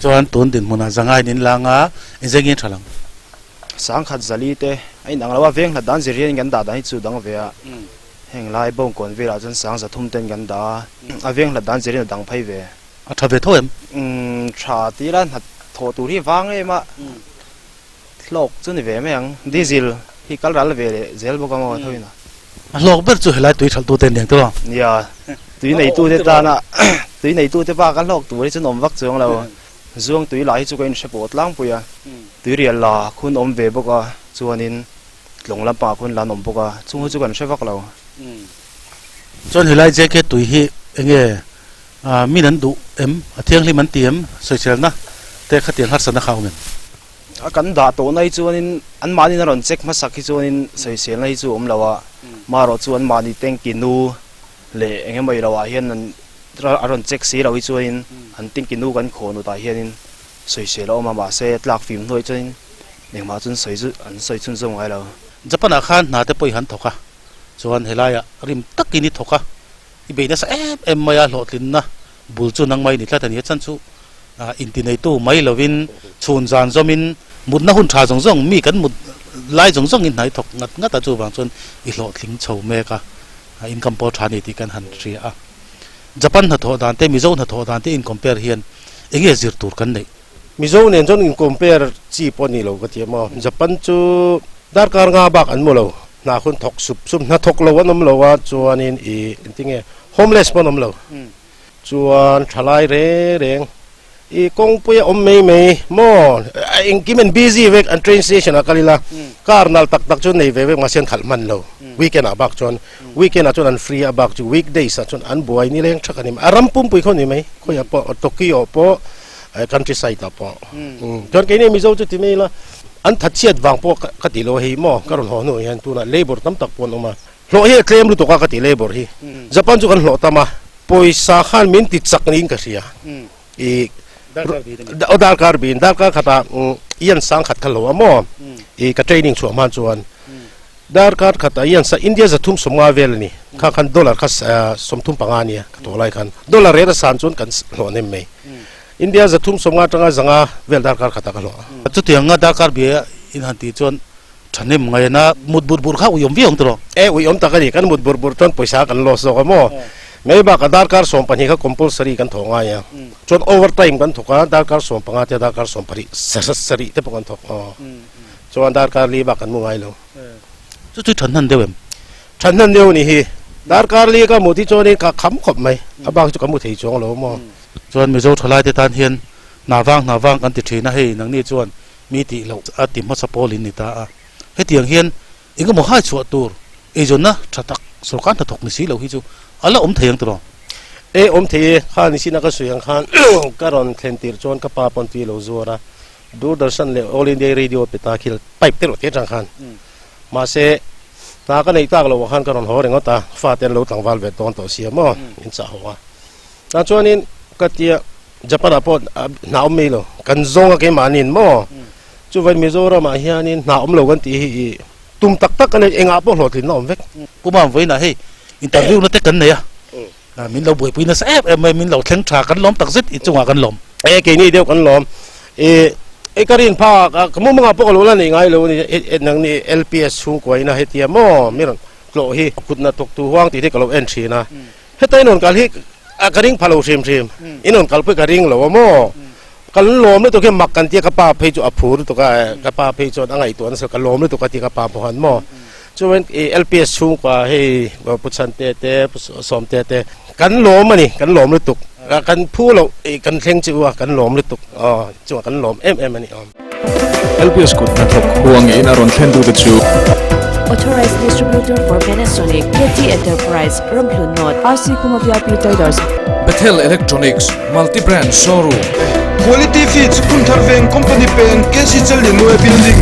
Chuan tun dinhmunah zangaiin in la anga engzai nge tha lang? Sangkhat zali te a inang lo a, veng hlat dan zir hian kan dah dan hi chu dang ve a. Heng lai bawngkawn velah chuan sang za thum ten kan dah a, a veng hlat dan zir hian a dang phei ve. A tha ve tho em? Umm, tha ti ila hna thawh tur hi vang em a. Hlawk chu ni ve mai ang. Diesel hi kal ral ve leh zel bawk a maw tho in a. A hlawk ber chu helai tui thalh tute aniang tawh. Nia, tui neitute tana tui neitute bak a hlawk tur hi chu an awm vak chuang lo. Zuang tui lah hi chu ka inhre pawh tlangpui a, tuirial la khun awm ve bawk a, chuanin tlawng lampangah khun la an awm bawk a, chung hi chu kan hre vak lo. Chuan helai JK tui hi enge min an duh em, a thianghlim an ti em, sawiselna te khatiang harsatna kha a awm em? A kan dah tawh na hi chuanin anmahniin a rawn check hmasak hi chuanin sawiselna hi chu a awm lo a, marawh chu anmahni tanki nu leh eng emaw ilo ah hian an a rawn check si lo hi chuanin an tanki nu kan khaw nutah hianin sawisel a awm a, mahse tlak fim hnuai chuanin engmah chuan sawi chu an sawi chhunzawm ngai lo. Japan ah khan hna te pawh i han thawk a, chuan helaiah rim takin i thawk a, i bei nasa em em mai a, hlawhtlinna bul chu nangmah i ni tlat a ni a, chan chu intineitu mai lovin chhun zan zawmin mutna hun tha zawng zawng mi kan mut lai zawng zawngin hna i thawk ngat ngat a, chuvang chuan i hlawhtling chho mek a, income pawh tha ni tih kan han hria a. Japan hnathawh dan te Mizo hnathawh dan te in compare hian eng nge zir tur kan neih? Mizo nen chuan in compare chi pawh a ni lo ka ti a maw, Japan chu darkar nga bak an mu lo, hna hun thawk sup sup, hna thawk lo an awm lo a, chuanin i engtinge homeless pawh an awm lo. Chuan thalai reng reng i kawngpui a awm mai mai maw engkim an busy vek an train station ah kal ila car nal tak tak chu nei ve vek mahse an khalh hman lo weekend ah bak chuan weekend ah chuan an free a bak chu weekdays ah chuan an buai ni leng thak a ni mai a ram pumpui khaw ni mai khawiah pawh Tokyo pawh country side ah pawh chuan keini Mizo chu ti mai ila an thatchhiat vang pawh ka ti lo hei maw ka rawn haw hnuah hian tunah labour tam tak pawh an awm a. Hlawh hi a tlem lutuk a ka ti labour hi. Japan chu kan hlawh tam a, pawisa khan min ti chak niin ka hria. I aw darkar bin, darkar khatah yen sang khat kha lo a maw? I ka training chhuah hman chuan darkar khatah yen sa India zathum sawmnga vel a ni. Kha khan dollar kha 35 a nia ka tawh lai khan. Dollar rate a san chuan kan hlawh nem mai. India 350 atanga 500 vel darkar khatah ka hlawh a. Chutianga darkar bia in han tih chuan Thahnem ngaina mut bur bur kha uiawm viau ang tiraw? E, uiawm tak a ni. Kan mut bur bur chuan pawisa kan loss zawk a maw? Mai bakah darkar 12 kha compulsory kan thawk ngai a. Chuan overtime kan thawk a, darkar 15 te darkar 18 sarih te pawh kan thawk aw. Chuan darkar li bak kan mu ngai lo. Chu chu thahnem deuh em? Thahnem deuh a ni hi. Darkar li ka mut hi chuanin ka kham khawp mai. A bak chu ka mu thei chuang lo maw? Chuan Mizo thalaite tan hian hna vang hna vang kan ti thin a, hei nangni chuan Mi tih loh a ti hmasa pawl in ni ta a, hetiang hian eng emaw hai chhuah tur eizawnna tha tak sorkar hnathawk ni si lo hi chu a la awm thei ang tiraw? E, awm thei e, kha ni sina ka sawi ang khan ka rawn thlen tir chuan ka pa pawn tui a lo zuar a, Doordarshan leh All India Radio pe ta khil pipe te rawh te atang khan mahse hna ka neih tak loh ah khan ka rawn haw ringawt a, fate an lo tlangval ve dawn tawh sia maw in chah haw a, tah chuanin ka tia Japan ah pawh hna awm mai lo, kan zawng a keimahniin maw? Chuvain Mizoram ah hianin hna awm lo kan tih hi i tum tak tak a ni, engah pawh hlawhtlinna awm vek. Pu Mam vawiinah hei interview na te kan nei a, Min lo buaipui nasa em em mai, min lo thleng tha, kan lawm tak zet i chungah kan lawm. E keini deuh kan lawm. E e ka rin phak a, ka mumangah pawh ka lo la nei ngai lo a ni. E nang ni LPS chhungkua ina hetia maw mi rawn tlawh hi kutna thawktu huang tih hi ka lo en thin a. Heta in rawn kal hi ka ring pha lo hrim hrim. In rawn kalpui ka ring lo a maw. Kan lawm lutuk hi mak kan tia ka pa phei chu a phur lutuk a, ka pa phei chuan a ngaihtuah nasa ka lawm lutuk a ti ka pa pawh han maw. Chuan i LPS chhungkua hei Pu Chhante te Pu Sawmte te kan lawm a ni, kan lawm lutuk. Kan phu loh i kan thleng chu a kan lawm lutuk aw chungah kan lawm em em a ni aw. LPS kut hnathawk huangin a rawn thlen tute chu. Authorized Distributor for Panasonic, KT Enterprise, Ramhlun North, RC Kuma VIP Traders. Bethel Electronics, Multi Brand Showroom. Quality Feeds, Phunthar Veng Company Peng, KC Challiannuai Building.